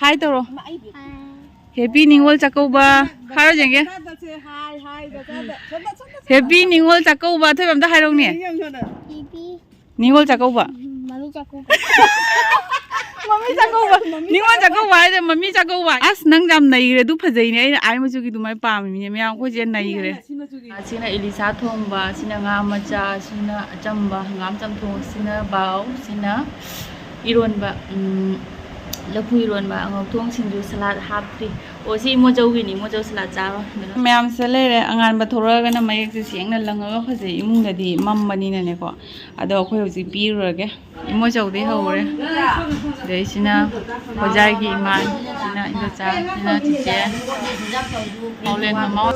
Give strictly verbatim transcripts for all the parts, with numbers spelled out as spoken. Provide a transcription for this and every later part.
ꯍꯥꯏ ꯇꯧꯔꯣ꯫ ꯍꯦꯄꯤ ꯅꯤꯉꯣꯜ ꯆꯥꯛꯀꯧꯕ꯫ ꯍꯥꯏꯔꯣ ꯌꯦꯡꯒꯦ꯫ ꯍꯦꯄꯤ ꯅꯤꯉꯣꯜ ꯆꯥꯛꯀꯧꯕ꯫ ꯑꯊꯣꯏꯕ ꯑꯝꯇ ꯍꯥꯏꯔꯧꯅꯦ꯫ ꯅꯤꯉꯣꯜ ꯆꯥꯛꯀꯧꯕ꯫ ꯃꯃꯤ ꯆꯥꯛꯀꯧꯕ꯫ ꯃꯃꯤ ꯆꯥꯛꯀꯧꯕ꯫ ꯅꯤꯉꯣꯜ ꯆꯥꯛꯀꯧꯕ ꯍꯥꯏꯗꯤ ꯃꯃꯤ ꯆꯥꯛꯀꯧꯕ꯫ ꯑꯁ, ꯅꯪ ꯌꯥꯝ ꯅꯩꯈ꯭ꯔꯦ꯫ ꯑꯗꯨ ꯐꯖꯩꯅꯦ꯫ ꯑꯩꯅ ꯑꯥꯏ ꯃꯆꯨꯒꯤ ꯑꯗꯨꯃꯥꯏꯅ ꯄꯥꯝꯃꯤꯅꯦ꯫ ꯃꯌꯥꯝ ꯑꯩꯈꯣꯏꯁꯦ ꯅꯩꯈ꯭ꯔꯦ꯫ ꯁꯤꯅ ꯏꯂꯤꯁꯥ ꯊꯣꯡꯕ, ꯁꯤꯅ ꯉꯥ ꯃꯆꯥ, ꯁꯤꯅ ꯑꯆꯝꯕ ꯍꯪꯒꯥꯝ ꯆꯝꯊꯣꯡ, ꯁꯤꯅ ꯕꯥꯎ, ꯁꯤꯅ ꯏꯔꯣꯟꯕ, ꯎꯝ, ꯂꯐꯨ ꯏꯔꯣꯟꯕ, ꯉꯧꯊꯣꯡ, ꯁꯤꯡꯖꯨ, ꯁꯂꯥꯗ ꯍꯥꯞꯇ꯭ꯔꯤ꯫ ꯑꯣ, ꯁꯤ ꯏꯃꯣꯆꯧꯒꯤꯅꯤ, ꯏꯃꯣꯆꯧ ꯁꯂꯥꯗ ꯆꯥꯕ꯫ ꯃꯌꯥꯝꯁꯦ ꯂꯩꯔꯦ꯫ ꯑꯉꯥꯟꯕ ꯊꯣꯔꯛꯑꯒꯅ ꯃꯌꯦꯛꯁꯦ ꯁꯦꯡꯅ ꯂꯪꯉꯒ ꯐꯖꯩ꯫ ꯏꯃꯨꯡꯗꯗꯤ ꯃꯝꯕꯅꯤꯅꯅꯦꯀꯣ꯫ ꯑꯗꯣ ꯑꯩꯈꯣꯏ ꯍꯧꯖꯤꯛ ꯄꯤꯔꯨꯔꯒꯦ꯫ ꯏꯃꯣꯆꯧꯗꯩ ꯍꯧꯔꯦ꯫ ꯑꯗꯩ ꯁꯤꯅ ꯍꯣꯖꯥꯏꯒꯤ ꯏꯃꯥ, ꯁꯤꯅ ꯏꯟꯗꯣꯆꯥ, ꯁꯤꯅ ꯆꯤꯆꯦ꯫ ꯄꯥꯎꯂꯦꯟ ꯃꯃꯥ꯫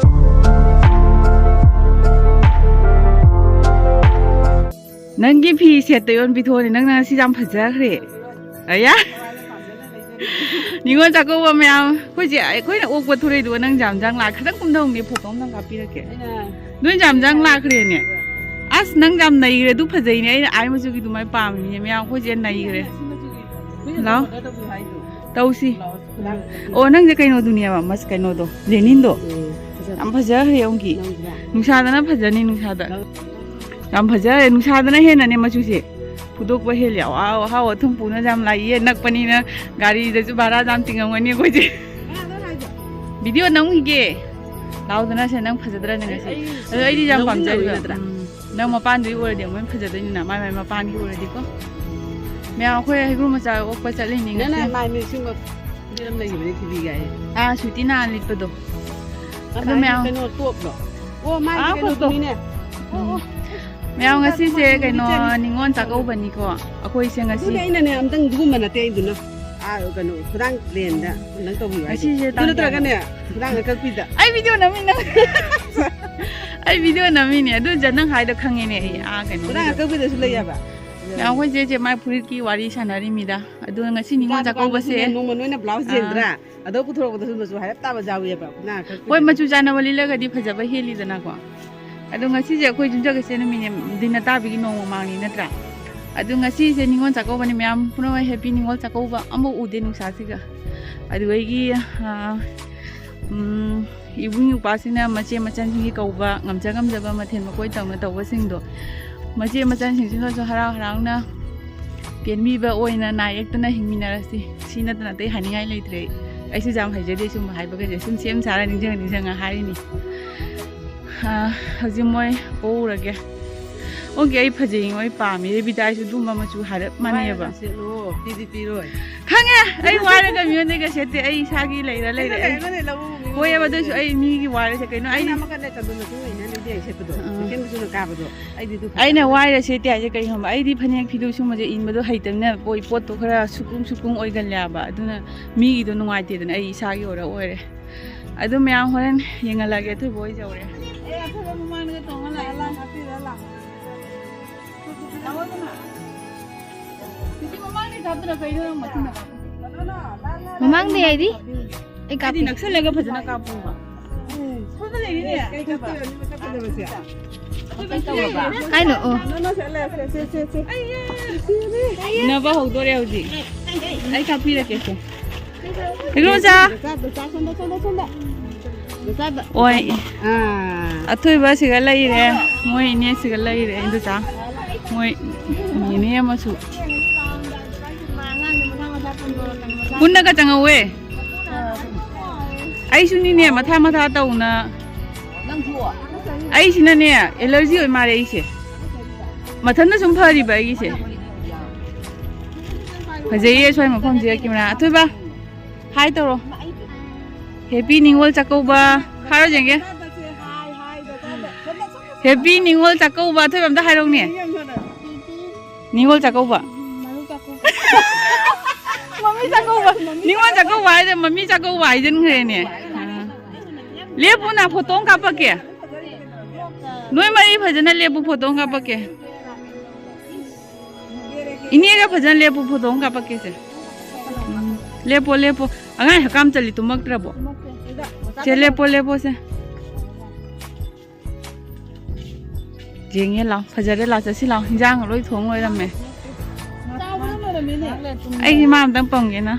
ꯅꯪꯒꯤ ꯐꯤ ꯁꯦꯠꯇ ꯌꯣꯟ ꯄꯤꯊꯣꯛꯑꯅꯤ꯫ ꯅꯪꯅ ꯉꯁꯤ ꯌꯥꯝ ꯐꯖꯈ꯭ꯔꯦ꯫ ꯑꯌꯥ꯫ ꯅꯤꯉꯣꯜ ꯆꯥꯛꯀꯧꯕ ꯃꯌꯥꯝ꯫ ꯑꯩꯈꯣꯏꯁꯦ, ꯑꯩꯈꯣꯏꯅ ꯑꯣꯛꯄ ꯊꯣꯔꯛꯏꯗꯨꯒ ꯅꯪ ꯌꯥꯝ ꯌꯥꯝ ꯂꯥꯛ-, ꯈꯤꯇꯪ ꯀꯨꯝꯊꯧꯅꯦ, ꯐꯣꯇꯣ ꯑꯝꯇꯪ ꯀꯥꯞꯄꯤꯔꯛꯀꯦ꯫ ꯅꯣꯏ ꯌꯥꯝ ꯌꯥꯝ ꯂꯥꯛꯈ꯭ꯔꯦꯅꯦ꯫ ꯑꯁ, ꯅꯪ ꯌꯥꯝ ꯅꯩꯈ꯭ꯔꯦ꯫ ꯑꯗꯨ ꯐꯖꯩꯅꯦ꯫ ꯑꯩꯅ ꯑꯥꯏ ꯃꯆꯨꯒꯤ ꯑꯗꯨꯃꯥꯏꯅ ꯄꯥꯝꯃꯤꯅꯦ꯫ ꯃꯌꯥꯝ ꯑꯩꯈꯣꯏꯁꯦ ꯅꯩꯈ꯭ꯔꯦ꯫ ꯂꯥꯛꯑꯣ꯫ ꯇꯧꯁꯤ꯫ ꯑꯣ, ꯅꯪꯁꯦ ꯀꯩꯅꯣꯗꯨꯅꯦꯕ, ꯃꯁ-, ꯀꯩꯅꯣꯗꯣ, ꯂꯦꯅꯤꯟꯗꯣ꯫ ꯌꯥꯝ ꯐꯖꯈ꯭ꯔꯦ ꯑꯃꯨꯛꯀꯤ꯫ ꯅꯨꯡꯁꯥꯗꯅ ꯐꯖꯅꯤ, ꯅꯨꯡꯁꯥꯗ꯫ ꯌꯥꯝ ꯐꯖꯔꯦ꯫ ꯅꯨꯡꯁꯥꯗꯅ ꯍꯦꯟꯅꯅꯦ ꯃꯆꯨꯁꯦ ꯐꯨꯗꯣꯛꯄ ꯍꯦꯜꯂꯤ꯫ ꯑꯍꯥꯎ ꯑꯍꯥꯎ ꯑꯊꯨꯝ ꯄꯨꯅ ꯌꯥꯝ ꯂꯥꯛꯏꯌꯦ꯫ ꯅꯛꯄꯅꯤꯅ ꯒꯥꯔꯤꯗꯁꯨ ꯚꯔꯥ ꯌꯥꯝ ꯇꯤꯡꯉꯝꯒꯅꯤ ꯑꯩꯈꯣꯏꯁꯦ꯫ ꯚꯤꯗꯤꯑꯣ ꯅꯝꯈꯤꯒꯦ꯫ ꯂꯥꯎꯗꯅ ꯁꯦ, ꯅꯪ ꯐꯖꯗ꯭ꯔꯅꯦ ꯉꯁꯤ? ꯑꯩ ꯑꯗꯣ ꯑꯩꯗꯤ ꯌꯥꯝ ꯅꯪ ꯄꯥꯝꯖꯩꯕ꯫ ꯎꯏ ꯅꯠꯇ꯭ꯔꯥ? ꯎꯝ꯫ ꯅꯪ ꯃꯄꯥꯟꯗꯨꯗꯤ ꯎꯔꯗꯤ ꯑꯃꯨꯛ ꯍꯦꯟꯅ ꯐꯖꯗꯣꯏꯅꯤꯅ, ꯃꯥꯏ ꯃꯥꯏ ꯃꯄꯥꯟꯒꯤ ꯎꯔꯗꯤꯀꯣ꯫ ꯃꯌꯥꯝ ꯑꯩꯈꯣꯏ ꯍꯩꯀ꯭ꯔꯨ ꯃꯆꯥ ꯑꯣꯛꯄ ꯆꯠꯂꯤꯅꯤ ꯅꯪ ꯉꯁꯤ꯫ ꯅꯪ ꯃꯥꯏ ꯃꯤꯠ ꯁꯤꯡꯕ ꯐꯤꯂꯝ ꯂꯩꯈꯤꯕꯅꯤ ꯊꯤꯕꯤꯒꯦ ꯍꯥꯏꯌꯦ꯫ ꯑꯥ, ꯁ꯭ꯋꯤꯇꯤ ꯅꯍꯥꯟ ꯂꯤꯠꯄꯗꯣ꯫ ꯑꯗꯨ ꯀꯃꯥꯏꯅ ꯃꯌꯥꯝ ꯀꯩꯅꯣ ꯇꯣꯞꯂꯣ? ꯑꯣ, ꯃꯥꯒꯤ ꯑꯥ, ꯀꯩꯅꯣꯗꯣ꯫ ꯀꯩꯅꯣꯗꯨꯅꯤꯅꯦ꯫ ꯑꯣ, ꯑꯣ꯫ ꯃꯌꯥꯝ ꯉꯁꯤꯁꯦ ꯀꯩꯅꯣ ꯅꯤꯉꯣꯜ ꯆꯥꯛꯀꯧꯕꯅꯤꯀꯣ꯫ ꯑꯩꯈꯣꯏꯁꯦ ꯉꯁꯤ ꯑꯗꯨꯅꯦ ꯑꯩꯅꯅꯦ ꯑꯝꯇꯪ ꯑꯗꯨꯒꯨꯝꯕ ꯅꯠꯇꯦ ꯑꯩꯗꯨꯅ꯫ ꯑꯥ, ꯀꯩꯅꯣ, ꯈꯨꯗꯥꯡ ꯄ꯭ꯂꯦꯟꯗ ꯑꯝꯇꯪ ꯇꯧꯕꯤꯌꯨ ꯍꯥꯏꯗꯣ꯫ ꯉꯁꯤꯁꯦ ꯑꯗꯨ ꯇꯥꯡ ꯅꯠꯇ꯭ꯔꯒꯅꯦ, ꯀꯌꯥꯅꯣ? ꯈꯨꯗꯥꯡ ꯑꯀꯛꯄꯤꯗ꯫ ꯑꯩ ꯚꯤꯗꯤꯑꯣ ꯅꯝꯃꯤ ꯅꯪ꯫ ꯑꯩ ꯚꯤꯗꯤꯑꯣ ꯅꯝꯃꯤꯅꯦ꯫ ꯑꯗꯨ ꯖ-, ꯅꯪ ꯍꯥꯏꯗꯣ ꯈꯪꯉꯦꯅꯦ ꯑꯩ꯫ ꯑꯥ, ꯀꯩꯅꯣ ꯈꯨꯗꯥꯡ ꯚꯤꯗꯤꯑꯣ꯫ ꯑꯀꯛꯄꯤꯗꯁꯨ ꯂꯩ ꯍꯥꯏꯕ꯫ ꯃꯌꯥꯝ ꯑꯩꯈꯣꯏ ꯆꯦꯁꯦ ꯃꯥꯏ ꯐꯨꯔꯤꯠꯀꯤ ꯋꯥꯔꯤ ꯁꯥꯟꯅꯔꯤꯃꯤꯗ꯫ ꯑꯗꯨ ꯉꯁꯤ ꯅꯤꯉꯣꯜ ꯆꯥꯛꯀꯧꯕꯁꯦ꯫ ꯅꯣꯡꯃ ꯅꯣꯏꯅ ꯕ꯭ꯂꯥꯎꯁ ꯑꯥ꯫ ꯌꯦꯡꯗ꯭ꯔꯥ? ꯑꯗꯣ ꯄꯨꯊꯣꯔꯛꯄꯗꯁꯨ ꯃꯆꯨ ꯍꯥꯏꯔꯞ ꯇꯥꯕ ꯌꯥꯎꯋꯦꯕ, ꯈꯨꯗꯥꯡ ꯑꯀꯛꯄꯤꯗ꯫ ꯍꯣꯏ, ꯃꯆꯨ ꯆꯥꯟꯅꯕ ꯂꯤꯠꯂꯒꯗꯤ ꯐꯖꯕ ꯍꯦꯜꯂꯤꯗꯅꯀꯣ꯫ ꯑꯗꯣ ꯉꯁꯤꯁꯦ ꯑꯩꯈꯣꯏ ꯌꯨꯝꯁꯀꯩꯁ ꯅꯨꯃꯤꯠꯅꯦ, ꯗꯤꯟꯅ ꯇꯥꯕꯤꯒꯤ ꯅꯣꯡꯃ ꯃꯥꯡꯅꯤ ꯅꯠꯇ꯭ꯔꯥ? ꯑꯗꯣ ꯉꯁꯤꯁꯦ ꯅꯤꯉꯣꯜ ꯆꯥꯛꯀꯧꯕꯅꯤ ꯃꯌꯥꯝ ꯄꯨꯝꯅꯃꯛ꯫ ꯍꯦꯄꯤ ꯅꯤꯉꯣꯜ ꯆꯥꯛꯀꯧꯕ꯫ ꯑꯃꯐꯥꯎ ꯎꯗꯦ ꯅꯨꯡꯁꯥꯁꯤꯒ꯫ ꯑꯗꯨꯗꯒꯤ ꯑꯥ, ꯎꯝ, ꯏꯕꯨꯡ ꯏꯄ꯭ꯋꯥꯁꯤꯡꯅ ꯃꯆꯦ ꯃꯆꯟꯁꯤꯡꯒꯤ ꯀꯧꯕ, ꯉꯝꯖ ꯉꯝꯖꯕ ꯃꯊꯦꯜ ꯃꯀꯣꯏ ꯇꯧꯅ ꯇꯧꯕꯁꯤꯡꯗꯣ, ꯃꯆꯦ ꯃꯆꯟꯁꯤꯡꯁꯤꯅꯁꯨ ꯍꯔꯥꯎ ꯍꯔꯥꯎꯅ ꯄꯦꯟꯕꯤꯕ ꯑꯣꯏꯅ ꯅꯥ ꯌꯦꯛꯇꯅ ꯍꯤꯡꯃꯤꯟꯅꯔꯁꯤ꯫ ꯁꯤ ꯅꯠꯇꯅ ꯑꯇꯩ ꯍꯥꯏꯅꯤꯡꯉꯥꯏ ꯂꯩꯇ꯭ꯔꯦ꯫ ꯑꯩꯁꯨ ꯌꯥꯝ ꯍꯩꯖꯗꯦ ꯁꯨꯝꯕ ꯍꯥꯏꯕꯒꯁꯦ, ꯁꯨꯝ ꯁꯦꯝ ꯁꯥꯔ ꯅꯤꯡꯁꯤꯡ ꯅꯤꯡꯁꯤꯡꯉ ꯍꯥꯏꯔꯤꯅꯤ꯫ ꯑꯥ, ꯍꯧꯖꯤꯛ ꯃꯣꯏ ꯄꯣꯛꯎꯔꯒꯦ꯫ ꯑꯣꯀꯦ, ꯑꯩ ꯐꯖꯩ, ꯃꯣꯏ ꯄꯥꯝꯃꯤ꯫ ꯔꯦꯕꯤꯇꯥꯏꯁꯨ ꯑꯗꯨꯝꯕ ꯃꯆꯨ ꯍꯥꯏꯔꯞ ꯃꯥꯟꯅꯩꯌꯦꯕ꯫ ꯋꯥꯏꯔꯒ ꯁꯦꯠꯂꯣ, ꯄꯤꯗꯤ ꯄꯤꯔꯣꯏ꯫ ꯈꯪꯉꯦ, ꯑꯩ ꯋꯥꯏꯔꯒ ꯃꯤꯉꯣꯟꯗꯒ ꯁꯦꯠꯇꯦ, ꯑꯩ ꯏꯁꯥꯒꯤ ꯂꯩꯔ ꯂꯩꯔꯦ꯫ ꯑꯩ ꯑꯩꯉꯣꯟꯗ ꯂꯧꯕ ꯃꯤꯉꯣꯟꯗ ꯍꯣꯏꯑꯕ, ꯑꯗꯨꯑꯣꯏꯁꯨ ꯂꯧꯕ꯫ ꯑꯩ ꯃꯤꯒꯤ ꯋꯥꯏꯔ ꯁꯦꯠ-, ꯀꯩꯅꯣ, ꯑꯩ ꯑꯩꯅ ꯑꯃꯈꯛꯅꯦ ꯆꯟꯗꯣꯟ ꯃꯆꯨ ꯑꯣꯏꯅ ꯂꯩꯗꯤ ꯑꯩ ꯁꯦꯠꯄꯗꯣ꯫ ꯑꯥ꯫ ꯀꯩꯊꯦꯜ ꯃꯆꯨꯅ ꯀꯥꯕꯗꯣ꯫ ꯑꯩꯗꯤ ꯑꯗꯨ ꯐꯖꯩ꯫ ꯑꯩꯅ ꯋꯥꯏꯔ ꯁꯦꯠꯇꯦ ꯍꯥꯏꯁꯦ ꯀꯩ ꯈꯪꯕ? ꯑꯩꯗꯤ ꯐꯅꯦꯛ ꯐꯤꯗꯨ ꯁꯨꯝꯕꯁꯦ ꯏꯟꯕꯗꯣ ꯍꯩꯇꯕꯅꯤꯅ ꯄꯣꯠ-, ꯄꯣꯠꯇꯣ ꯈꯔ ꯁꯨꯀꯨꯡ ꯁꯨꯀꯨꯡ ꯑꯣꯏꯒꯜꯂꯦꯕ꯫ ꯑꯗꯨꯅ ꯃꯤꯒꯤꯗꯣ ꯅꯨꯡꯉꯥꯏꯇꯦꯗꯅ ꯑꯩ ꯏꯁꯥꯒꯤ ꯑꯣꯏꯔ ꯑꯣꯏꯔꯦ꯫ ꯑꯗꯨ ꯃꯌꯥꯝ ꯍꯣꯔꯦꯟ ꯌꯦꯡꯍꯜꯂꯒꯦ꯫ ꯑꯊꯣꯏꯕ ꯍꯣꯏ ꯌꯧꯔꯦ꯫ ꯑꯦ, ꯑꯊꯣꯏꯕ ꯃꯃꯥꯡꯗꯒ ꯇꯣꯡꯉ ꯂꯥꯛꯑꯦ, ꯂꯥꯛꯑꯦ, ꯂꯥꯛꯑꯦ꯫ ꯂꯥꯛꯑꯣꯗꯅ꯫ ꯁꯤꯗꯤ ꯃꯃꯥꯡꯗꯩ ꯀꯥꯞꯇꯅ ꯀꯩꯅꯣ ꯅꯪ ꯃꯊꯪꯗ ꯀꯥꯞꯄ? ꯃꯃꯥꯡꯗꯩ ꯍꯥꯏꯗꯤ? ꯑꯩ ꯍꯥꯏꯗꯤ ꯀꯥꯞꯄꯤ꯫ ꯅꯛꯁꯜꯂꯒ ꯐꯖꯅ ꯀꯥꯞꯄꯣꯕ꯫ ꯁꯣꯝꯗ ꯂꯩꯔꯤꯅꯦ꯫ ꯀꯩ ꯀꯥꯞꯇꯣꯏꯕ? ꯃꯤ ꯃꯁꯛ ꯐꯖꯕꯁꯦ꯫ ꯀꯥꯏꯅꯣ? ꯑꯣ꯫ ꯅꯪ ꯅꯁꯥ ꯂꯩꯔꯁꯦ, ꯁꯦ, ꯁꯦ, ꯁꯦ꯫ ꯏꯟꯅꯕ ꯍꯧꯗꯣꯔꯦ ꯍꯧꯖꯤꯛ꯫ ꯑꯩ ꯀꯥꯞꯄꯤꯔꯛꯀꯦꯁꯦ꯫ ꯏꯗꯣꯝꯆꯥ꯫ ꯗꯣꯆꯥ, ꯗꯣꯆꯥ, ꯁꯣꯝꯗ, ꯁꯣꯝꯗ, ꯁꯣꯝꯗ꯫ ꯗꯣꯆꯥꯗ꯫ ꯑꯣꯏ꯫ ꯑꯥ꯫ ꯑꯊꯣꯏꯕ ꯁꯤꯒ ꯂꯩꯔꯦ꯫ ꯃꯣꯏ ꯏꯅꯦ ꯁꯤꯒ ꯂꯩꯔꯦ, ꯏꯗꯣꯆꯥ꯫ ꯃꯣꯏ ꯏꯅꯦ ꯑꯃꯁꯨ꯫ ꯄꯨꯟꯅꯒ ꯆꯪꯍꯧꯋꯦ꯫ ꯑꯩꯁꯨꯅꯤꯅꯦ, ꯃꯊꯥ ꯃꯊꯥ ꯇꯧꯅ꯫ ꯑꯩꯁꯤꯅꯅꯦ, ꯑꯦꯂꯔꯖꯤ ꯑꯣꯏ ꯃꯥꯜꯂꯦ ꯑꯩꯁꯦ꯫ ꯃꯊꯟꯇ ꯁꯨꯝ ꯐꯔꯤꯕ ꯑꯩꯒꯤꯁꯦ꯫ ꯐꯖꯩꯌꯦ ꯁ꯭ꯋꯥꯏ ꯃꯐꯝꯁꯤꯒ ꯀꯦꯃꯦꯔꯥ꯫ ꯑꯊꯣꯏꯕ, ꯍꯥꯏ ꯇꯧꯔꯣ꯫ ꯍꯦꯄꯤ ꯅꯤꯉꯣꯜ ꯆꯥꯛꯀꯧꯕ꯫ ꯍꯥꯏꯔꯣ ꯌꯦꯡꯒꯦ꯫ ꯍꯦꯄꯤ ꯅꯤꯉꯣꯜ ꯆꯥꯛꯀꯧꯕ꯫ ꯑꯊꯣꯏꯕ ꯑꯝꯇ ꯍꯥꯏꯔꯧꯅꯦ꯫ ꯅꯤꯉꯣꯜ ꯆꯥꯛꯀꯧꯕ꯫ ꯃꯃꯤ ꯆꯥꯛꯀꯧꯕ꯫ ꯅꯤꯉꯣꯜ ꯆꯥꯛꯀꯧꯕ ꯍꯥꯏꯗ ꯃꯃꯤ ꯆꯥꯛꯀꯧꯕ ꯍꯥꯏꯖꯤꯟꯈ꯭ꯔꯦꯅꯦ꯫ ꯑꯥ꯫ ꯂꯦꯞꯄꯨ ꯅ, ꯐꯣꯇꯣ ꯑꯃ ꯀꯥꯞꯄꯛꯀꯦ꯫ ꯅꯣꯏ ꯃꯔꯤ ꯐꯖꯅ ꯂꯦꯞꯄꯨ, ꯐꯣꯇꯣ ꯑꯃ ꯀꯥꯞꯄꯛꯀꯦ꯫ ꯏꯅꯦꯒ ꯐꯖꯅ ꯂꯦꯞꯄꯨ, ꯐꯣꯇꯣ ꯑꯃ ꯀꯥꯞꯄꯛꯀꯦꯁꯦ꯫ ꯎꯝ꯫ ꯂꯦꯞꯄꯣ, ꯂꯦꯞꯄꯣ꯫ ꯑꯉꯥꯡ ꯍꯀꯥꯝ ꯆꯜꯂꯤ, ꯇꯨꯝꯃꯛꯇ꯭ꯔꯕꯣ? ꯁꯦ, ꯂꯦꯞꯄꯣ, ꯂꯦꯞꯄꯣ, ꯁꯦ꯫ ꯌꯦꯡꯉꯦ ꯂꯥꯎ, ꯐꯖꯔꯦ ꯂꯥꯎ, ꯆꯠꯁꯤ ꯂꯥꯎ꯫ ꯍꯤꯟꯖꯥꯡ ꯂꯣꯏ ꯊꯣꯡ ꯂꯣꯏꯔꯝꯃꯦ꯫ ꯆꯥꯕꯅ ꯂꯣꯏꯔꯝꯃꯦꯅꯦ꯫ ꯑꯩ ꯏꯃꯥ ꯑꯝꯇꯪ ꯄꯪꯒꯦꯅ꯫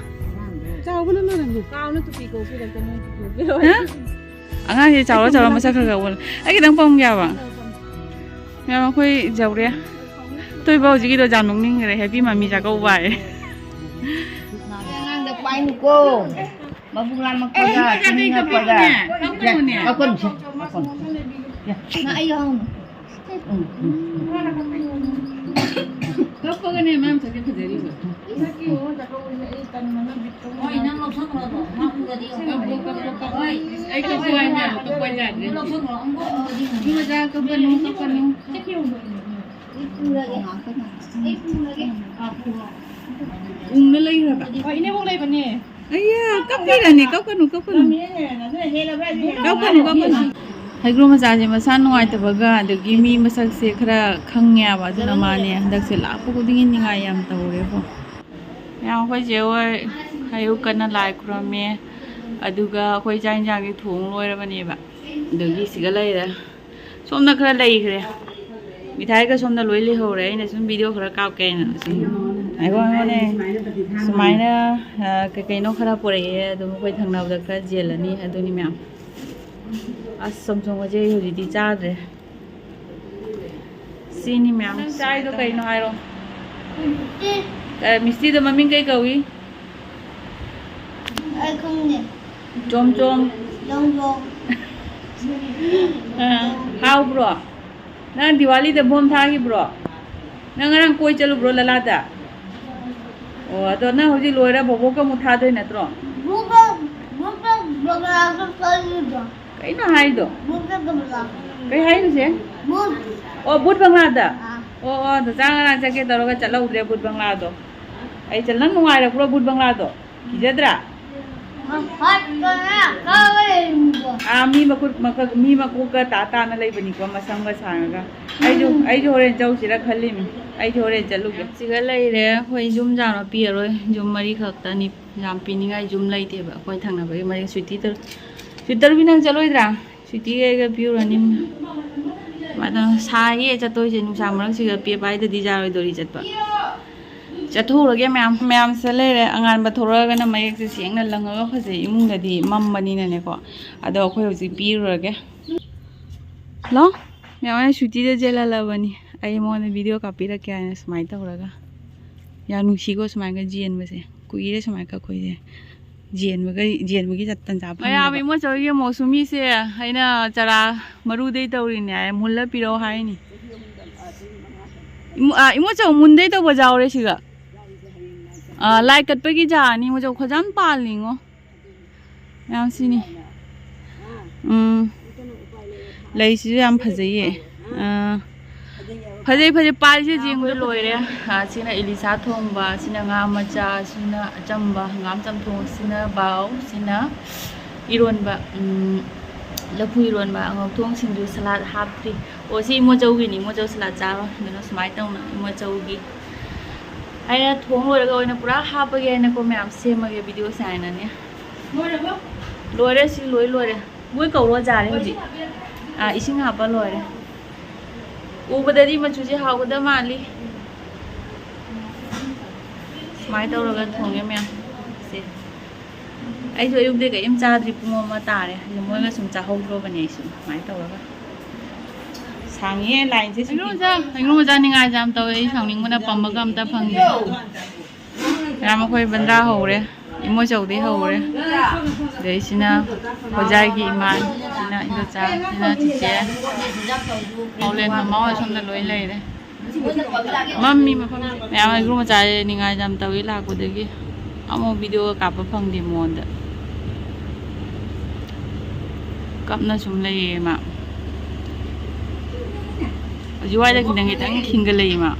ꯆꯥꯎꯕꯅ ꯂꯣꯏꯔꯝꯃꯦ꯫ ꯀꯥꯎꯅ ꯇꯨꯄꯤ ꯀꯧꯕꯤꯔꯛꯇꯅ ꯇꯨꯄꯤ ꯀꯧꯕꯤꯔꯛꯑꯣ꯫ ꯍꯥ? ꯑꯉꯥꯡꯁꯦ ꯆꯥꯎꯔ ꯆꯥꯎꯔ ꯃꯁꯛ ꯈꯔ ꯈꯔ ꯑꯣꯜꯂꯦ꯫ ꯑꯩ ꯈꯤꯇꯪ ꯄꯝꯒꯦ ꯍꯥꯏꯕ꯫ ꯃꯌꯥꯝ ꯑꯩꯈꯣꯏ ꯌꯧꯔꯦ꯫ ꯊꯣꯏꯕ ꯍꯧꯖꯤꯛꯀꯤꯗꯣ ꯌꯥꯝ ꯅꯣꯛꯅꯤꯡꯈ꯭ꯔꯦ꯫ ꯍꯦꯄꯤ ꯃꯃꯤ ꯆꯥꯛꯀꯧꯕ ꯍꯥꯏ꯫ ꯑꯉꯥꯡꯗ ꯄꯥꯏꯅꯨꯀꯣ꯫ ꯃꯕꯨꯛ ꯂꯥꯝꯃꯛꯄꯒ, ꯇꯨꯝꯅꯤꯡꯉꯛꯄꯒ꯫ ꯀꯞꯀꯅꯨꯁꯦ, ꯀꯞꯀꯅꯨ꯫ ꯌꯥ꯫ ꯃꯥ ꯑꯩ ꯌꯥꯎꯅ꯫ ꯎꯝ, ꯎꯝ꯫ ꯀꯞꯄꯒꯅꯦ ꯃꯥ ꯃꯁꯛꯁꯦ ꯐꯖꯔꯤꯕ꯫ ꯍꯣꯏ, ꯅꯪ ꯂꯧꯁꯟꯈ꯭ꯔꯣ ꯑꯗꯣ꯫ ꯃꯥ ꯎꯔꯗꯤ ꯌꯦꯡꯉꯣ꯫ ꯀꯞꯄꯣ, ꯀꯞꯄꯣ, ꯀꯞꯄꯣ꯫ ꯍꯣꯏ꯫ ꯑꯩ ꯀꯞꯄꯣ ꯍꯥꯏꯅ ꯀꯞꯄꯣ ꯌꯥꯗ꯭ꯔꯦ꯫ ꯅꯪ ꯂꯧꯁꯟꯈ꯭ꯔꯣ꯫ ꯑꯃꯨꯛ ꯎꯔꯗꯤ ꯌꯦꯡꯉꯣ꯫ ꯏꯃꯥꯆꯥ ꯀꯞꯀꯅꯨ, ꯀꯞꯀꯅꯨ꯫ ꯑꯩ ꯄꯨꯔꯒꯦ꯫ ꯎꯪꯅ ꯂꯩꯈ꯭ꯔꯕ꯫ ꯍꯣꯏ, ꯏꯅꯦꯕꯣꯛ ꯂꯩꯕꯅꯦ꯫ ꯑꯩꯌꯥ, ꯀꯞꯄꯤꯔꯅꯦ? ꯀꯞꯀꯅꯨ, ꯀꯞꯀꯅꯨ꯫ ꯀꯞꯀꯅꯨ, ꯀꯞꯀꯅꯨ꯫ ꯍꯩꯒ꯭ꯔꯨ ꯃꯆꯥꯁꯦ ꯃꯁꯥ ꯅꯨꯡꯉꯥꯏꯇꯕꯒ ꯑꯗꯒꯤ ꯃꯤ ꯃꯁꯛꯁꯦ ꯈꯔ ꯈꯪꯉꯦꯕ, ꯑꯗꯨꯅ ꯃꯥꯅꯦ ꯍꯟꯗꯛꯁꯦ ꯂꯥꯛꯄ ꯈꯨꯗꯤꯡꯒꯤ ꯅꯤꯡꯉꯥꯏ ꯌꯥꯝ ꯇꯧꯔꯦꯕꯣ꯫ ꯃꯌꯥꯝ ꯑꯩꯈꯣꯏ ꯆꯦ ꯍꯣꯏ ꯑꯌꯨꯛ ꯀꯟꯅ ꯂꯥꯏ ꯈꯨꯔꯝꯃꯦ, ꯑꯗꯨꯒ ꯑꯩꯈꯣꯏ ꯆꯥꯛ ꯌꯦꯟꯁꯥꯡꯗꯤ ꯊꯣꯡ ꯂꯣꯏꯔꯕꯅꯦꯕ, ꯑꯗꯒꯤ ꯁꯤꯒ ꯂꯩꯔꯦ꯫ ꯁꯣꯝꯗ ꯈꯔ ꯂꯩꯈ꯭ꯔꯦ꯫ ꯃꯤꯊꯥꯏꯒ ꯁꯣꯝꯗ ꯂꯣꯏ ꯂꯩꯍꯧꯔꯦ꯫ ꯑꯩꯅ ꯁꯨꯝ ꯚꯤꯗꯤꯑꯣ ꯈꯔ ꯀꯥꯞꯀꯦ ꯍꯥꯏꯅ ꯁꯨꯝ ꯉꯥꯏꯈꯣ, ꯉꯥꯏꯈꯣꯅꯦ꯫ ꯁꯨꯃꯥꯏꯅ, ꯑ, ꯀꯩ ꯀꯩꯅꯣ ꯈꯔ ꯄꯨꯔꯛꯑꯦ꯫ ꯑꯗꯨꯝ ꯑꯩꯈꯣꯏ ꯊꯪꯅꯕꯗ ꯈꯔ ꯌꯦꯜꯂꯅꯤ꯫ ꯑꯗꯨꯅꯤ ꯃꯌꯥꯝ꯫ ꯑꯁ, ꯆꯝꯊꯣꯡꯒꯁꯦ ꯑꯩ ꯍꯧꯖꯤꯛꯇꯤ ꯆꯥꯗ꯭ꯔꯦ꯫ ꯁꯤꯅꯤ ꯃꯌꯥꯝ꯫ ꯅꯪ ꯆꯥꯏꯗꯣ ꯀꯩꯅꯣ ꯍꯥꯏꯔꯣ? ꯑꯦ, ꯃꯤꯁꯇꯤꯗꯣ ꯃꯃꯤꯡ ꯀꯩ ꯀꯧꯏ? ꯑꯩ ꯈꯪꯗꯦ꯫ ꯆꯣꯝ ꯆꯣꯝ꯫ ꯆꯣꯝ ꯆꯣꯝ꯫ ꯑ, ꯍꯥꯎꯕ꯭ꯔꯣ? ꯅꯪ ꯗꯤꯋꯥꯂꯤꯗ ꯕꯣꯝ ꯊꯥꯈꯤꯕ꯭ꯔꯣ? ꯅꯪ ꯉꯔꯥꯡ ꯀꯣꯏ ꯆꯠꯂꯨꯕ꯭ꯔꯣ ꯂꯂꯥꯗ? ꯑꯣ, ꯑꯗꯣ ꯅꯪ ꯍꯧꯖꯤꯛ ꯂꯣꯏꯔ ꯕꯣꯕꯣꯛꯀ ꯑꯃꯨꯛ ꯊꯥꯗꯣꯏ ꯅꯠꯇ꯭ꯔꯣ? ꯕꯣꯕꯣꯛ, ꯕꯣꯕꯣꯛ ꯕꯪꯒ꯭ꯂꯥꯗ ꯆꯠꯂꯤꯕ꯭ꯔꯣ? ꯀꯩꯅꯣ ꯍꯥꯏꯗꯣ? ꯕꯣꯕꯣꯛ ꯕꯪꯒ꯭ꯂꯥ꯫ ꯀꯩ ꯍꯥꯏꯅꯣ ꯆꯦ? ꯕꯨꯠ꯫ ꯑꯣ, ꯕꯨꯠ ꯕꯪꯒ꯭ꯂꯥꯗ? ꯑꯥ꯫ ꯑꯣ, ꯑꯣ, ꯅꯆꯥ ꯉꯔꯥꯡ ꯆꯠꯀꯦ ꯇꯧꯔꯒ ꯆꯠꯍꯧꯗ꯭ꯔꯦ ꯕꯨꯠ ꯕꯪꯒ꯭ꯂꯥꯗꯣ꯫ ꯑꯩ ꯆꯠ-, ꯅꯪ ꯅꯨꯡꯉꯥꯏꯔꯛꯄ꯭ꯔꯣ ꯕꯨꯠ ꯕꯪꯒ꯭ꯂꯥꯗꯣ? ꯀꯤꯖꯗ꯭ꯔꯥ? ꯃꯈꯥꯗ ꯀꯥꯕ ꯂꯩꯔꯝꯃꯤꯕꯣ? ꯑꯥ, ꯃꯤ ꯃꯈꯨꯠ, ꯃꯈꯛ-, ꯃꯤ ꯃꯀꯣꯛꯀ ꯇꯥ ꯇꯥꯅ ꯂꯩꯕꯅꯤꯀꯣ, ꯃꯁꯝꯒ ꯁꯥꯡꯉꯒ꯫ ꯑꯩꯁꯨ, ꯎꯝ꯫ ꯑꯩꯁꯨ ꯍꯣꯔꯦꯟ ꯆꯧꯁꯤꯔ ꯈꯜꯂꯤꯃꯤ꯫ ꯑꯩꯁꯨ ꯍꯣꯔꯦꯟ ꯆꯠꯂꯨꯒꯦ꯫ ꯁꯤꯒ ꯂꯩꯔꯦ꯫ ꯑꯩꯈꯣꯏ ꯌꯨꯝ ꯌꯥꯝꯅ ꯄꯤꯔꯔꯣꯏ꯫ ꯌꯨꯝ ꯃꯔꯤ ꯈꯛꯇꯅꯤ꯫ ꯌꯥꯝ ꯄꯤꯅꯤꯡꯉꯥꯏ ꯌꯨꯝ ꯂꯩꯇꯦꯕ꯫ ꯑꯩꯈꯣꯏ ꯊꯪꯅꯕꯒꯤ ꯃꯔꯤ꯫ ꯁ꯭ꯋꯤꯇꯤ ꯇꯔꯨ-, ꯁ꯭ꯋꯤꯇꯤ ꯇꯔꯨꯕꯤ, ꯅꯪ ꯆꯠꯂꯣꯏꯗ꯭ꯔꯥ? ꯁ꯭ꯋꯤꯇꯤꯒ ꯑꯩꯒ ꯄꯤꯔꯨꯔꯅꯤ꯫ ꯑꯗꯣ ꯁꯥꯏꯌꯦ ꯆꯠꯇꯣꯏꯁꯦ, ꯅꯨꯡꯁꯥ ꯃꯔꯛꯁꯤꯒ ꯄꯦ ꯄꯥꯏꯗꯗꯤ ꯌꯥꯔꯣꯏꯗꯣꯔꯤ ꯆꯠꯄ꯫ ꯆꯠꯊꯣꯛꯎꯔꯒꯦ ꯃꯌꯥꯝ꯫ ꯃꯌꯥꯝꯁꯦ ꯂꯩꯔꯦ꯫ ꯑꯉꯥꯟꯕ ꯊꯣꯔꯛꯑꯒꯅ ꯃꯌꯦꯛꯁꯦ ꯁꯦꯡꯅ ꯂꯪꯉꯒ ꯐꯖꯩ, ꯏꯃꯨꯡꯗꯗꯤ ꯃꯝꯕꯅꯤꯅꯅꯦꯀꯣ꯫ ꯑꯗꯣ ꯑꯩꯈꯣꯏ ꯍꯧꯖꯤꯛ ꯄꯤꯔꯨꯔꯒꯦ꯫ ꯍꯜꯂꯣ ꯃꯌꯥꯝ, ꯑꯩ ꯁ꯭ꯋꯤꯇꯤꯗ ꯆꯦꯜꯍꯜꯂꯕꯅꯤ꯫ ꯑꯩ ꯃꯉꯣꯟꯗ ꯚꯤꯗꯤꯑꯣ ꯀꯥꯞꯄꯤꯔꯛꯀꯦ ꯍꯥꯏꯅ ꯁꯨꯃꯥꯏꯅ ꯇꯧꯔꯒ꯫ ꯌꯥꯝ ꯅꯨꯡꯁꯤꯀꯣ ꯁꯨꯃꯥꯏꯅ ꯆꯦꯟꯕꯁꯦ꯫ ꯀꯨꯏꯔꯦ ꯁꯨꯃꯥꯏꯅ ꯑꯩꯈꯣꯏꯁꯦ ꯆꯦꯟꯕꯒ, ꯆꯦꯟꯕꯒꯤ ꯇꯟꯖꯥ ꯐꯪꯗꯕ꯫ ꯃꯌꯥꯝ, ꯏꯃꯣꯆꯧꯒꯤ ꯃꯧꯁꯨꯃꯤꯁꯦ ꯑꯩꯅ ꯆꯔꯥ ꯃꯔꯨꯗꯩ ꯇꯧꯔꯤꯅꯦ ꯍꯥꯏ, ꯃꯨꯜꯂ ꯄꯤꯔꯛꯑꯣ ꯍꯥꯏꯅꯤ꯫ ꯏꯃꯣ-, ꯑ, ꯏꯃꯣꯆꯧ ꯃꯨꯟꯗꯩ ꯇꯧꯕ ꯌꯥꯎꯔꯦ ꯁꯤꯒ꯫ ꯑ, ꯂꯥꯏ ꯀꯠꯄꯒꯤ ꯖꯥꯔꯅꯤ ꯏꯃꯣꯆꯧ, ꯐꯖꯅ ꯄꯥꯜꯂꯤꯉꯣ꯫ ꯃꯌꯥꯝ ꯁꯤꯅꯤ꯫ ꯎꯝ꯫ ꯂꯩꯁꯤꯁꯨ ꯌꯥꯝ ꯐꯖꯩꯌꯦ꯫ ꯑꯥ, ꯐꯖꯩ, ꯐꯖꯩ꯫ ꯄꯥꯜꯂꯤꯁꯦ ꯌꯦꯡꯕꯗ ꯂꯣꯏꯔꯦ꯫ ꯑꯥ, ꯁꯤꯅ ꯏꯂꯤꯁꯥ ꯊꯣꯡꯕ, ꯁꯤꯅ ꯉꯥ ꯃꯆꯥ, ꯁꯤꯅ ꯑꯆꯝꯕ ꯍꯪꯒꯥꯝ ꯆꯝꯊꯣꯡ, ꯁꯤꯅ ꯕꯥꯎ, ꯁꯤꯅ ꯏꯔꯣꯟꯕ, ꯎꯝ, ꯂꯐꯨ ꯏꯔꯣꯟꯕ, ꯉꯧꯊꯣꯡ, ꯁꯤꯡꯖꯨ, ꯁꯂꯥꯗ ꯍꯥꯞꯇ꯭ꯔꯤ꯫ ꯑꯣ, ꯁꯤ ꯏꯃꯣꯆꯧꯒꯤꯅꯤ, ꯏꯃꯣꯆꯧ ꯁꯂꯥꯗ ꯆꯥꯕ꯫ ꯑꯗꯨꯅ ꯁꯨꯃꯥꯏꯅ ꯇꯧꯅ ꯏꯃꯣꯆꯧꯒꯤ ꯑꯩꯅ ꯊꯣꯡ ꯂꯣꯏꯔꯒ ꯑꯣꯏꯅ ꯄꯨꯔꯥ ꯍꯥꯞꯄꯒꯦ ꯍꯥꯏꯅꯀꯣ ꯃꯌꯥꯝ ꯁꯦꯝꯃꯒꯦ ꯚꯤꯗꯤꯑꯣꯁꯦ ꯍꯥꯏꯅꯅꯦ꯫ ꯂꯣꯏꯔꯦ, ꯁꯤ ꯂꯣꯏ ꯂꯣꯏꯔꯦ꯫ ꯃꯣꯏ ꯀꯧꯔꯣ ꯖꯥꯔꯦ ꯍꯧꯖꯤꯛ꯫ ꯑꯥ, ꯏꯁꯤꯡ ꯍꯥꯞꯄ ꯂꯣꯏꯔꯦ꯫ ꯎꯕꯗꯗꯤ ꯃꯆꯨꯁꯦ ꯍꯥꯎꯒꯗꯕ ꯃꯥꯜꯂꯤ꯫ ꯁꯨꯃꯥꯏꯅ ꯇꯧꯔꯒ ꯊꯣꯡꯉꯦ ꯃꯌꯥꯝ꯫ ꯁꯦ꯫ ꯑꯩꯁꯨ ꯑꯌꯨꯛꯇ ꯀꯔꯤꯝ ꯆꯥꯗ꯭ꯔꯤ, ꯄꯨꯡ ꯑꯃ ꯇꯥꯔꯦ꯫ ꯑꯗꯨ ꯃꯣꯏꯒ ꯁꯨꯝ ꯆꯥꯍꯧꯗ꯭ꯔꯣꯕꯅꯦ ꯑꯩꯁꯨ꯫ ꯁꯨꯃꯥꯏꯅ ꯇꯧꯔꯒ꯫ ꯁꯥꯡꯉꯤꯍꯦ ꯂꯥꯏꯟꯁꯦ ꯁꯤꯒꯤ꯫ ꯑꯩꯉꯣꯟꯗ, ꯑꯩꯉꯣꯟꯗ ꯅꯤꯡꯉꯥꯏꯁꯦ ꯌꯥꯝ ꯇꯧꯋꯦ꯫ ꯑꯩ ꯁꯥꯎꯅꯤꯡꯕꯅ ꯄꯝꯕꯒ ꯑꯝꯇ ꯐꯪꯗꯦ꯫ ꯃꯌꯥꯝ ꯑꯩꯈꯣꯏ ꯕꯟꯗ꯭ꯔꯥ ꯍꯧꯔꯦ꯫ ꯏꯃꯣꯆꯧꯗꯤ ꯍꯧꯔꯦ꯫ ꯑꯗꯩ ꯁꯤꯅ ꯑꯣꯖꯥꯒꯤ ꯏꯃꯥ, ꯁꯤꯅ ꯏꯟꯗꯣꯆꯥ, ꯁꯤꯅ ꯆꯤꯆꯦ꯫ ꯄꯥꯎꯂꯦꯟ ꯃꯃꯥ ꯍꯣꯏ ꯁꯣꯝꯗ ꯂꯣꯏ ꯂꯩꯔꯦ꯫ ꯃꯝꯃꯤ ꯃꯐꯝꯁꯦ꯫ ꯃꯌꯥꯝ ꯏꯕꯨꯡ ꯃꯆꯥꯁꯦ ꯅꯤꯡꯉꯥꯏ ꯌꯥꯝ ꯇꯧꯏ ꯂꯥꯛꯄꯗꯒꯤ꯫ ꯑꯃꯨꯛ ꯚꯤꯗꯤꯑꯣꯒ ꯀꯥꯞꯄ ꯐꯪꯗꯦ ꯃꯉꯣꯟꯗ꯫ ꯀꯞꯅ ꯁꯨꯝ ꯂꯩꯌꯦ ꯃꯥ꯫ ꯍꯧꯖꯤꯛ ꯋꯥꯏꯗ ꯈꯤꯇꯪ ꯈꯤꯇꯪ ꯈꯤꯡꯒꯠꯂꯛꯏ ꯃꯥ꯫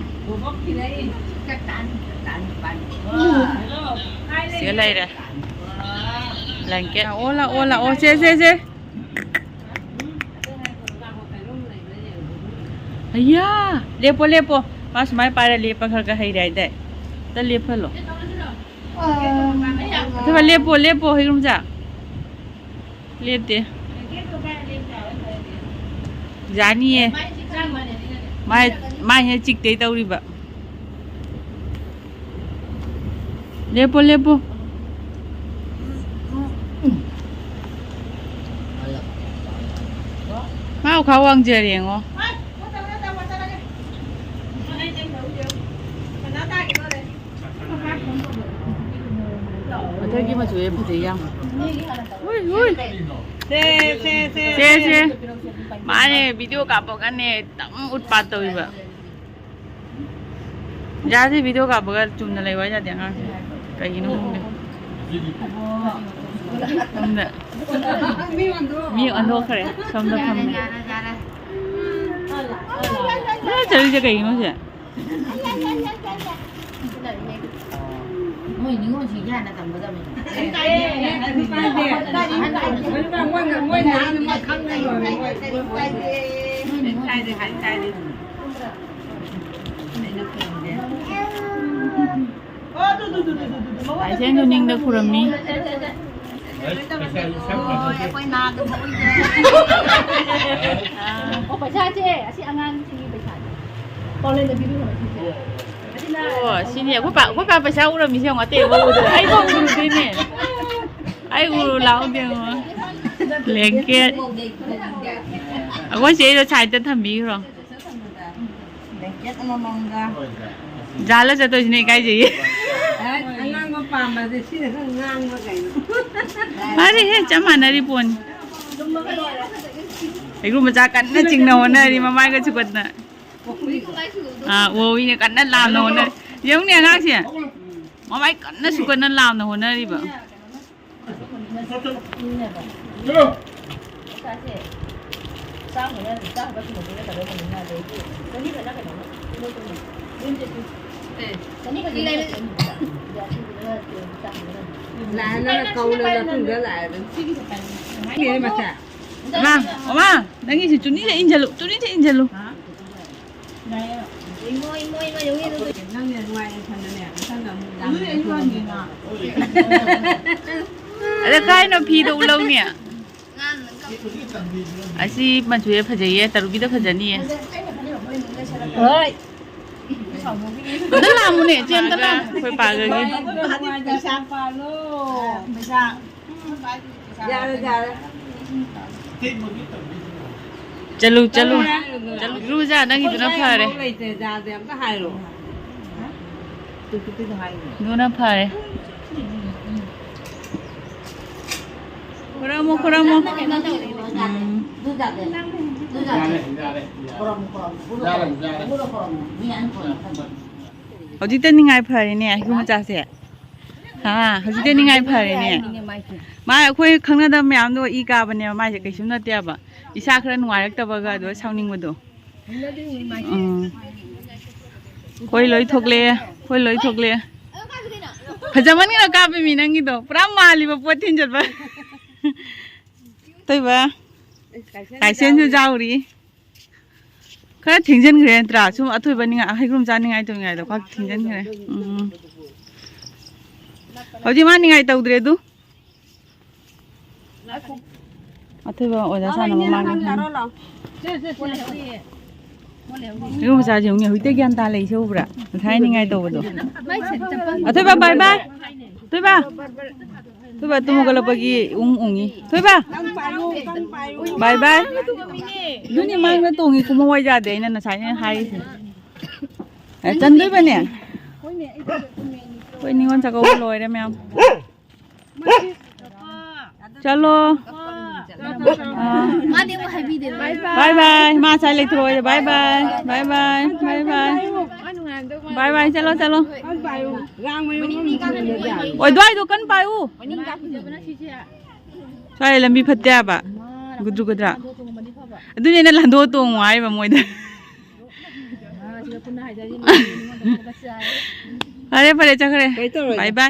ꯁꯤꯒ ꯂꯩꯔꯦ꯫ ꯕ꯭ꯂꯦꯡꯀꯦꯠ꯫ ꯂꯥꯛꯑꯣ, ꯂꯥꯛꯑꯣ, ꯂꯥꯛꯑꯣ꯫ ꯁꯦ, ꯁꯦ, ꯁꯦ꯫ ꯑꯌꯥ! ꯂꯦꯞꯄꯣ, ꯂꯦꯞꯄꯣ꯫ ꯃꯥ ꯁꯨꯃꯥꯏꯅ ꯄꯥꯏꯔ ꯂꯦꯞꯄ ꯈꯔ ꯈꯔ ꯍꯩꯔꯦ ꯍꯥꯏꯗꯥꯏ? ꯑꯝꯇ ꯂꯦꯞꯍꯜꯂꯣ꯫ ꯑꯊꯣꯏꯕ, ꯂꯦꯞꯄꯣ, ꯂꯦꯞꯄꯣ, ꯍꯩꯔꯨꯝꯖꯥ꯫ ꯂꯦꯞꯇꯦ꯫ ꯌꯥꯅꯤꯌꯦ꯫ ꯃꯥꯏ, ꯃꯥꯏ ꯍꯦꯛ ꯆꯤꯛꯇꯩ ꯇꯧꯔꯤꯕ꯫ ꯂꯦꯞꯄꯣ, ꯂꯦꯞꯄꯣ꯫ ꯃꯥ ꯈꯔ ꯋꯥꯡꯖꯔꯦꯉꯣ꯫ ꯃꯊꯛꯀꯤ ꯃꯆꯨꯁꯦ ꯐꯖꯩ ꯌꯥꯝ꯫ ꯎꯏ, ꯎꯏ꯫ ꯁꯦ, ꯁꯦ, ꯁꯦ, ꯁꯦ, ꯁꯦ꯫ ꯁꯦ꯫ ꯃꯥꯅꯦ, video ꯀꯥꯞꯄꯒꯅꯦ ꯇꯝ ꯎꯠꯄꯥꯠ ꯇꯧꯔꯤꯕ꯫ ꯌꯥꯗꯦ, video ꯀꯥꯞꯄꯒ ꯆꯨꯝꯅ ꯂꯩꯌꯨ ꯍꯥꯏ ꯌꯥꯗꯦ ꯑꯉꯥꯡꯁꯦ꯫ ꯀꯩꯒꯤꯅꯣ ꯈꯪꯗꯦ꯫ ꯁꯣꯝꯗ ꯃꯤ ꯑꯣꯟꯊꯣꯛꯈ꯭ꯔꯦ꯫ ꯁꯣꯝꯗ ꯐꯝꯃꯦ꯫ ꯌꯥꯔꯦ, ꯌꯥꯔꯦ꯫ ꯄꯨꯔꯥ ꯆꯠꯂꯤꯁꯦ ꯀꯩꯒꯤꯅꯣ ꯁꯦ? ꯃꯣꯏ ꯅꯤꯉꯣꯜꯁꯤꯡꯁꯦ ꯍꯥꯟꯅ ꯇꯝꯒꯗꯕꯅꯤ꯫ ꯂꯥꯏꯁꯦꯟꯗꯨ ꯅꯤꯡꯗ ꯈꯨꯔꯝꯃꯤ꯫ ꯑꯩꯈꯣꯏ ꯅꯥꯗ ꯊꯣꯛꯏꯁꯦ꯫ ꯑꯥ꯫ ꯑꯣ, ꯄꯩꯁꯥꯁꯦ, ꯑꯁꯤ ꯑꯉꯥꯡꯁꯤꯒꯤ ꯄꯩꯁꯥꯅꯦ꯫ ꯄꯥꯎꯂꯦꯟꯗ ꯄꯤꯕꯤꯔꯣ ꯁꯤꯁꯦ꯫ ꯑꯣ, ꯁꯤꯅꯤ꯫ ꯑꯩꯈꯣꯏ ꯄꯥ, ꯑꯩꯈꯣꯏ ꯄꯥ ꯄꯩꯁꯥ ꯎꯔꯝꯃꯤꯁꯦ ꯌꯦꯡꯉꯣ, ꯑꯇꯩ ꯑꯃ ꯎꯗ꯭ꯔꯦ꯫ ꯑꯩ ꯐꯥꯎ ꯎꯔꯨꯗꯦꯅꯦ꯫ ꯑꯩ ꯎꯔꯨ ꯂꯥꯛꯍꯧꯗꯦ ꯌꯦꯡꯉꯣ꯫ Blanket꯫ ꯑꯩꯈꯣꯏ ꯆꯦꯗꯣ side ꯇ ꯊꯝꯕꯤꯈ꯭ꯔꯣ꯫ Blanket ꯑꯃꯃꯝꯒ꯫ ꯖꯥꯜꯂ ꯆꯠꯇꯣꯏꯁꯤꯅꯦ ꯏꯀꯥꯏꯖꯩꯌꯦ꯫ ꯑꯉꯥꯡꯕ ꯄꯥꯝꯕꯁꯦ ꯁꯤꯅ ꯈꯔ ꯉꯥꯡꯕ ꯀꯩꯅꯣ꯫ ꯐꯔꯦꯍꯦ, ꯆꯞ ꯃꯥꯟꯅꯔꯤ ꯄꯣꯠꯅꯤ꯫ ꯍꯩꯒ꯭ꯔꯨ ꯃꯆꯥ ꯀꯟꯅ ꯆꯤꯡꯅ ꯍꯣꯠꯅꯔꯤ, ꯃꯃꯥꯏꯒ ꯁꯨꯀꯠꯅ꯫ ꯑꯥ, ꯑꯣ, ꯃꯤꯅ ꯀꯟꯅ ꯂꯥꯝꯅ ꯍꯣꯠꯅꯔꯤ꯫ ꯌꯦꯡꯉꯨꯅꯦ ꯑꯉꯥꯡꯁꯦ꯫ ꯃꯃꯥꯏ ꯀꯟꯅ ꯁꯨꯀꯠꯅ ꯂꯥꯝꯅ ꯍꯣꯠꯅꯔꯤꯕ꯫ ꯂꯥꯛꯑꯦ, ꯅꯪꯅ ꯀꯧꯅ ꯃꯇꯨꯡꯗ ꯂꯥꯛꯑꯦ ꯑꯗꯨꯝ꯫ ꯁꯤꯒꯤ ꯃꯆꯥ꯫ ꯃꯥ, ꯃꯃꯥ, ꯅꯪꯒꯤꯁꯤ ꯆꯨꯅꯤꯁꯦ ꯏꯟꯁꯤꯜꯂꯨ, ꯆꯨꯅꯤꯁꯦ ꯏꯟꯁꯤꯜꯂꯨ꯫ ꯅꯪꯅ ꯅꯨꯡꯉꯥꯏ ꯌꯥꯏꯐꯅꯅꯦ, ꯃꯊꯪꯗ ꯑꯃꯨꯛ ꯂꯥꯛꯑꯣ꯫ ꯑꯗ ꯀꯥꯏꯅꯣ ꯐꯤꯗꯣ ꯎꯠꯂꯧꯅꯦ꯫ ꯑꯁꯤ ꯃꯆꯨꯁꯦ ꯐꯖꯩꯌꯦ, ꯇꯔꯨꯕꯤꯗ ꯐꯖꯅꯤꯌꯦ꯫ ꯍꯣꯏ꯫ ꯑꯗ ꯂꯥꯛꯑꯝꯃꯨꯅꯦ, ꯆꯦ, ꯑꯝꯇ ꯂꯥꯛꯑꯝꯃꯨ꯫ ꯑꯩꯈꯣꯏ ꯄꯥꯒꯒꯤ꯫ ꯄꯩꯁꯥ ꯄꯥꯜꯂꯣ꯫ ꯄꯩꯁꯥ꯫ ꯌꯥꯔꯦ, ꯌꯥꯔꯦ꯫ ꯆꯠꯂꯨ, ꯆꯠꯂꯨ꯫ ꯆꯠꯂꯨ, ꯏꯔꯨꯖ, ꯅꯪꯒꯤꯗꯨꯅ ꯐꯔꯦ꯫ ꯂꯩꯇ꯭ꯔꯦ, ꯌꯥꯗꯦ, ꯑꯝꯇ ꯍꯥꯏꯔꯣ꯫ ꯑꯗꯨꯅ ꯐꯔꯦ꯫ ꯈꯨꯔꯝꯃꯣ, ꯈꯨꯔꯝꯃꯣ꯫ ꯎꯝ꯫ ꯍꯧꯖꯤꯛꯇ ꯅꯤꯡꯉꯥꯏ ꯐꯔꯦꯅꯦ, ꯍꯩꯀ꯭ꯔꯨ ꯃꯆꯥꯁꯦ꯫ ꯍꯥ, ꯍꯧꯖꯤꯛꯇ ꯅꯤꯡꯉꯥꯏ ꯐꯔꯦꯅꯦ꯫ ꯃꯥ ꯑꯩꯈꯣꯏ ꯈꯪꯅꯗꯕ ꯃꯌꯥꯝꯗꯣ ꯏ ꯀꯥꯕꯅꯦꯕ, ꯃꯥꯏꯁꯦ ꯀꯩꯁꯨꯝ ꯅꯠꯇꯦꯕ꯫ ꯏꯁꯥ ꯈꯔ ꯅꯨꯡꯉꯥꯏꯔꯛꯇꯕꯒ ꯑꯗꯨꯒ ꯁꯥꯎꯅꯤꯡꯕꯗꯣ꯫ ꯎꯝ꯫ ꯑꯩꯈꯣꯏ ꯂꯣꯏ ꯊꯣꯛꯂꯛꯑꯦ, ꯑꯩꯈꯣꯏ ꯂꯣꯏ ꯊꯣꯛꯂꯛꯑꯦ꯫ ꯐꯖꯃꯟꯒꯤꯅ ꯀꯥꯞꯄꯤꯃꯤ ꯅꯪꯒꯤꯗꯣ, ꯄꯨꯔꯥ ꯃꯥꯜꯂꯤꯕ ꯄꯣꯠ ꯊꯤꯟ ꯆꯠꯄ꯫ ꯇꯣꯏꯕ꯫ ꯀꯥꯏꯁꯦꯟꯁꯨ ꯌꯥꯎꯔꯤ꯫ ꯈꯔ ꯊꯦꯡꯖꯤꯟꯈ꯭ꯔꯦ ꯅꯠꯇ꯭ꯔꯥ? ꯁꯨꯝ ꯑꯊꯣꯏꯕ ꯅꯤꯡꯉꯥꯏ, ꯍꯩꯒ꯭ꯔꯨꯝ ꯆꯥꯅꯤꯡꯉꯥꯏ ꯇꯧꯅꯤꯡꯉꯥꯏꯗꯣ ꯈꯔ ꯊꯦꯡꯖꯤꯟꯈ꯭ꯔꯦ꯫ ꯎꯝ꯫ ꯍꯧꯖꯤꯛ ꯃꯥ ꯅꯤꯡꯉꯥꯏ ꯇꯧꯗ꯭ꯔꯦ ꯑꯗꯨ꯫ ꯑꯊꯣꯏꯕ ꯑꯣꯖꯥ ꯁꯥꯟꯅꯕ ꯃꯥꯡꯉꯦ꯫ ꯍꯩꯒ꯭ꯔꯨꯝ ꯃꯆꯥꯁꯦ ꯌꯦꯡꯉꯨꯅꯦ, ꯍꯧꯖꯤꯛꯇ ꯒ꯭ꯌꯥꯟ ꯇꯥ ꯂꯩꯁꯦ ꯎꯕ꯭ꯔꯥ? ꯉꯁꯥꯏ ꯅꯤꯡꯉꯥꯏ ꯇꯧꯕꯗꯣ꯫ ꯑꯊꯣꯏꯕ, bye bye꯫ ꯑꯊꯣꯏꯕ꯫ ꯊꯣꯏꯕ ꯇꯨꯝ ꯍꯧꯒꯠꯂꯛꯄꯒꯤ ꯎꯪ ꯎꯪꯉꯤ꯫ ꯊꯣꯏꯕ! ꯀꯟ ꯄꯥꯏꯌꯨ, ꯀꯟ ꯄꯥꯏꯌꯨ꯫ Bye bye꯫ ꯑꯗꯨꯅꯤ ꯃꯥꯡꯗ ꯇꯣꯡꯉꯤ ꯀꯨꯝꯍꯧ ꯍꯥꯏ ꯌꯥꯗꯦ, ꯑꯩꯅ ꯉꯁꯥꯏꯅ ꯍꯥꯏꯔꯤꯁꯦ꯫ ꯑꯦ, ꯆꯟꯗꯣꯏꯕꯅꯦ꯫ ꯑꯩꯈꯣꯏ ꯅꯤꯉꯣꯜ ꯆꯥꯛꯀꯧꯕ ꯂꯣꯏꯔꯦ ꯃꯌꯥꯝ꯫ ꯆꯠꯂꯣ꯫ ꯑꯥ꯫ ꯃꯥꯗꯤ ꯑꯃꯨꯛ ꯍꯥꯏꯕꯤꯗꯦ꯫ Bye bye꯫ ꯃꯥ ꯉꯁꯥꯏ ꯂꯩꯊꯣꯔꯛꯑꯣ꯫ Bye bye꯫ Bye bye꯫ Bye bye꯫ Bye bye꯫ ꯆꯠꯂꯣ, ꯆꯠꯂꯣ꯫ ꯀꯟ ꯄꯥꯏꯌꯨ꯫ ꯔꯥꯡ ꯃꯌꯨꯝ ꯑꯃ ꯊꯤꯟꯕ ꯌꯥꯏ꯫ ꯑꯣꯏ, ꯑꯗꯨꯋꯥꯏꯗꯣ ꯀꯟ ꯄꯥꯏꯌꯨ꯫ ꯁ꯭ꯋꯥꯏ ꯂꯝꯕꯤ ꯐꯠꯇꯦ ꯍꯥꯏꯕ꯫ ꯒꯨꯗ꯭ꯔꯨ ꯒꯨꯗ꯭ꯔꯥ꯫ ꯑꯗꯨꯅꯦ ꯑꯩꯅ ꯂꯥꯟꯗꯣꯛꯑ ꯇꯣꯡꯉꯣ ꯍꯥꯏꯔꯤꯕ ꯃꯣꯏꯗ꯫ ꯐꯔꯦ, ꯐꯔꯦ, ꯆꯠꯈ꯭ꯔꯦ꯫ ꯀꯩ ꯇꯧꯔꯣꯏꯗ꯫ Bye bye꯫